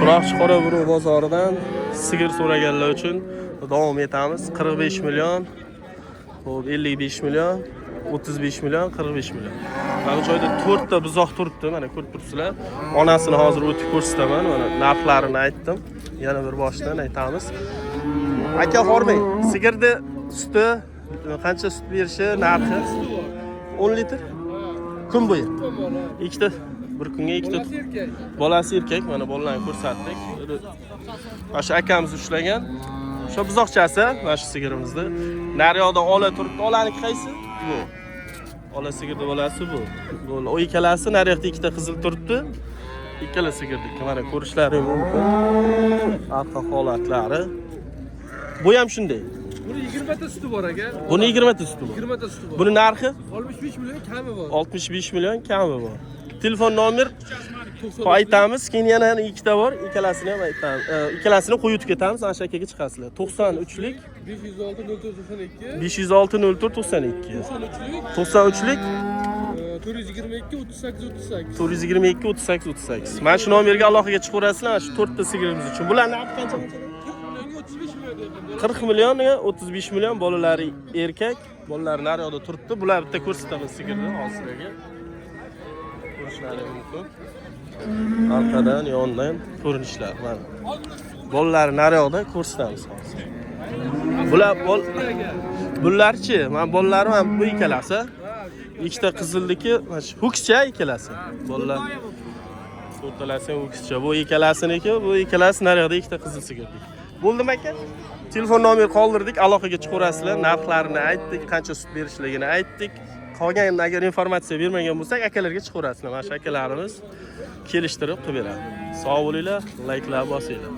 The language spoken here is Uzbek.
Chiroqchi Qoraburuq bozoridan sigir so'raganlar uchun davom etamiz. 45 million, xo'p, 55 million, 35 million, 45 million. Mana bu joyda 4 ta buzoq turibdi, mana ko'rib turibsizlar. Onasini hozir o'tib ko'rsataman, mana narxlarini aytdim. Yana bir boshdan aytamiz. Aka, hormang. Sigirni suti qancha sut berishi, narxi 10 litr kun bo'yi. Ikkita bir kunga ikkita. Bolasi erkak. Bolasi erkak, mana bolalarni ko'rsatdik. Mana shu akamiz ushlagan. O'sha buzoqchasi, mana shu sigirimizni. Naryoqda ola turibdi. Olaniki qaysi? Bu. Ola sigirni bolasi bu. Bo'ldi. O ikkalasi naryoqda ikkita qizil turibdi. Ikkala sigirniki mana ko'rishlaring mumkin. Arqa holatlari. Bu ham shunday. Buni 20 ta suti bor, aka. Buni 20 ta suti bor. 20 ta suti bor. Buni narxi 65 million kami bor. 65 million kami bor. Telefon nomer aytamiz, keyin yana ikkita bor, ikkalasini ham aytamiz. Ikkalasini qo'yib o'tib ketamiz, ana shu akaga chiqasizlar. 93lik 506 0492. 506 04 92. 93lik. 93lik. 422 38 38. 422 38 38. Mana shu nomerga aloqaga chiqaverasizlar, mana shu to'rtta sigirimiz uchun. Bular narxi qancha qancha? 40 millionga 35 million deyapman. 40 millionga 35 million, bolalari erkak, bolalari naryoqda turibdi. Bular bitta ko'rsataman sigirni hozir sizlarga. Ko'rishlari mumkin. Orqadan, yondan ko'rinishlar mana. Bolalari naryoqda ko'rsatamiz hozir. Bular bularchi, mana bolalari mana bu ikkalasi. Ikkita qizilniki, mana shu ho'kizcha ikkalasi. Bolalar to'rtalasi ham ho'kizcha. Bu ikkalasiniki, bu ikkalasi naryoqda ikkita qizil sigirniki. Bo'ldimi, aka? Telefon nomer qoldirdik, aloqaga chiqaverasizlar. Narxlarini aytdik, qancha sut berishligini aytdik. Qolgan agar informatsiya bermagan bo'lsak, akalarga chiqaverasizlar. Mana shu akalarimiz kelishtirib qilib beradi. Sog' bo'linglar, layklar bosinglar.